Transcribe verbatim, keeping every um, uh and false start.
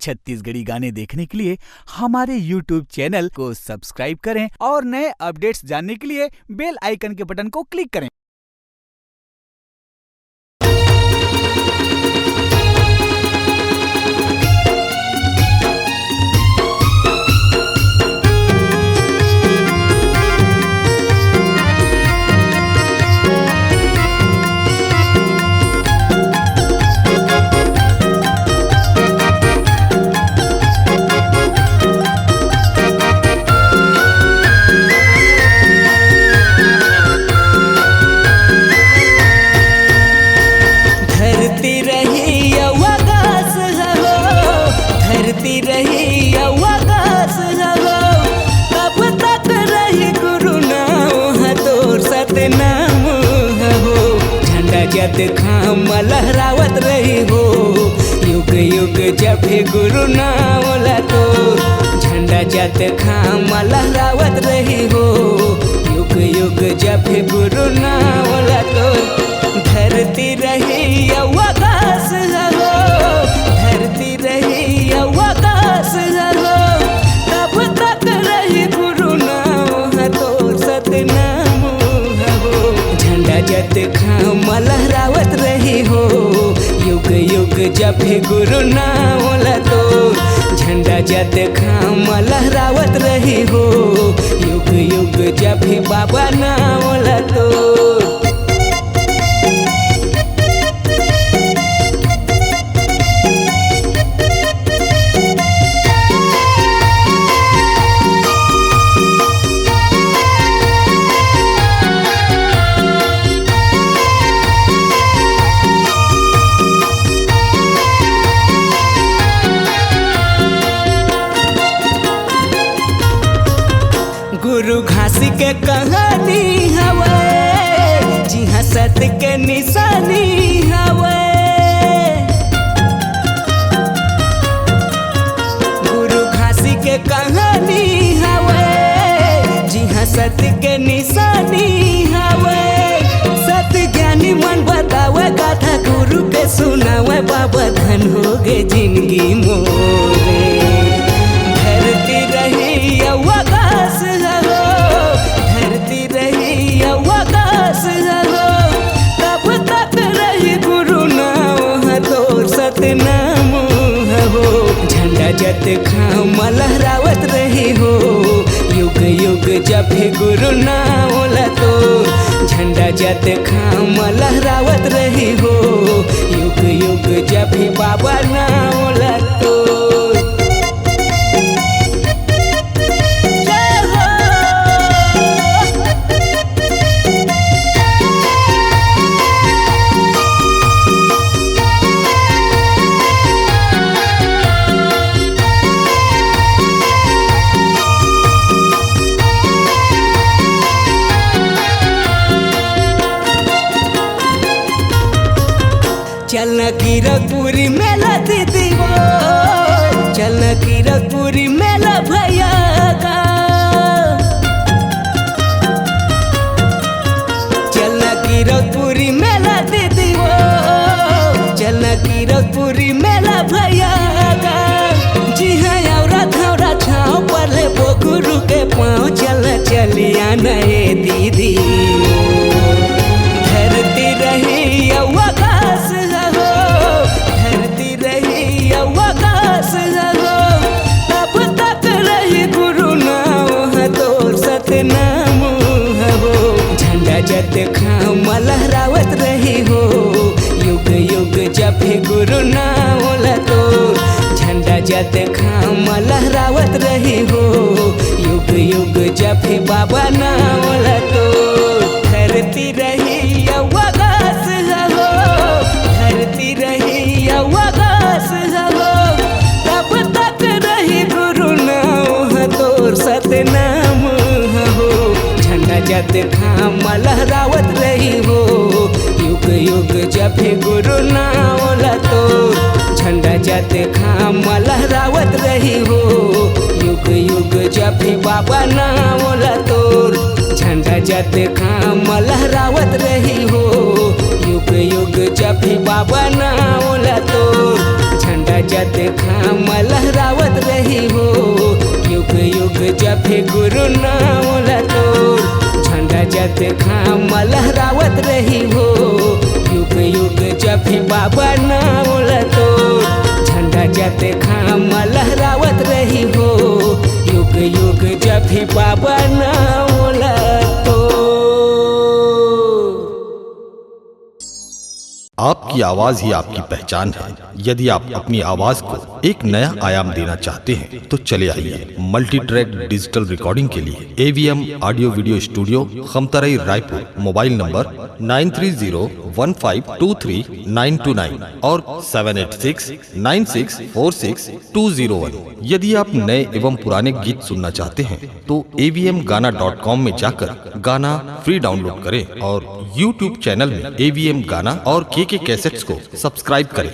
छत्तीसगढ़ी गाने देखने के लिए हमारे YouTube चैनल को सब्सक्राइब करें और नए अपडेट्स जानने के लिए बेल आइकन के बटन को क्लिक करें। धरती रही अउ आकाश हो, धरती रही अउ आकाश हो, तब तक रही गुरु नाम ह तोर सतनाम हो। झंडा जतखा म लहरावत रही हो, युग युग जब भी गुरु नाम ला तोर। झंडा जतखा म लहरावत रही हो, युग युग जब भी गुरु नाम ला तोर। धरती रही अउ आकाश हो, धरती रही अउ आकाश हो, तब तक रही गुरु नाम ह तोर सतनाम हो। झंडा जतखा म लहरावत रही हो, युग युग जब भी गुरु नाम ला तोर। झंडा जतखा म लहरावत रही हो, युग युग जब भी बाबा नाम ला तोर। गुरु घासी के कहानी हवय, जिहाँ सत के निशानी हवय। गुरु घासी के कहानी हवय, जिहाँ सत के निशानी हवय। सत ज्ञानी मन बतावय गाथा, गुरु के सुनावय, बाबा धन होगे जिनगी मोरे। धरती रही अउ आकाश हो, धरती रही अउ आकाश हो, तब तक रही गुरु नाम ह तोर सतनाम हो। झंडा जतखा म लहरावत रही हो, युग युग जब भी गुरु नाम ला तोर। झंडा जतखा म लहरावत रही हो, युग युग जब भी बाबा नाम ला तोर। जय हो। चलना कीरतपुरी मेला दीदी वो, चलना कीरतपुरी मेला भैया का। चलना कीरतपुरी मेला दीदी वो, चलना कीरतपुरी मेला भैया का। जिहाँ औरा धौरा छाँव पर लेबो गुरु के पाँव, चलना चलिया नए दीदी वो। धरती रही अउ आकाश हो, धरती रही अउ आकाश हो, तब तक रही गुरु नाम ह तोर सतनाम हो। झंडा जतखा म लहरावत रही हो, युग युग जब भी गुरु नाम ला तोर। झंडा जतखा म लहरावत रही हो, युग युग जब भी बाबा नाम ला तोर। धरती रही अउ आकाश हो, धरती रही अउ आकाश हो, तब तक रही गुरु नाम ह तोर सतनाम हो। झंडा जतखा म लहरावत रही हो, युग युग जब भी गुरु नाम ला तोर। झंडा जतखा म लहरावत रही हो, युग युग जब भी बाबा नाम ला तोर। झंडा जतखा म लहरावत रही हो, युग युग जब भी बाबा नाम ला तोर। झंडा जतखा म लहरावत रही हो, युग युग जपे गुरु नाम ल तोर। झंडा जतखा म लहरावत रही हो, युग युग जपे बाबा नाम ल तोर। झंडा जतखा म लहरावत रही हो, युग युग जपे बाबा नाम ल तोर। आपकी आवाज ही आपकी पहचान है। यदि आप अपनी आवाज को एक नया आयाम देना चाहते हैं, तो चले आइए। मल्टी ट्रैक डिजिटल रिकॉर्डिंग के लिए AVM audio video studio, Khamtarai, Raipur. Mobile number nine three zero one five two three nine two nine और seven eight six nine six four six two zero one. यदि आप नए एवं पुराने गीत सुनना चाहते हैं, तो एवीएम गाना डॉट कॉम में जाकर गाना फ्री डाउनलोड करें और यूट्यूब चैनल में एवीएम गाना और केके कैसेट्स को सब्सक्राइब करें।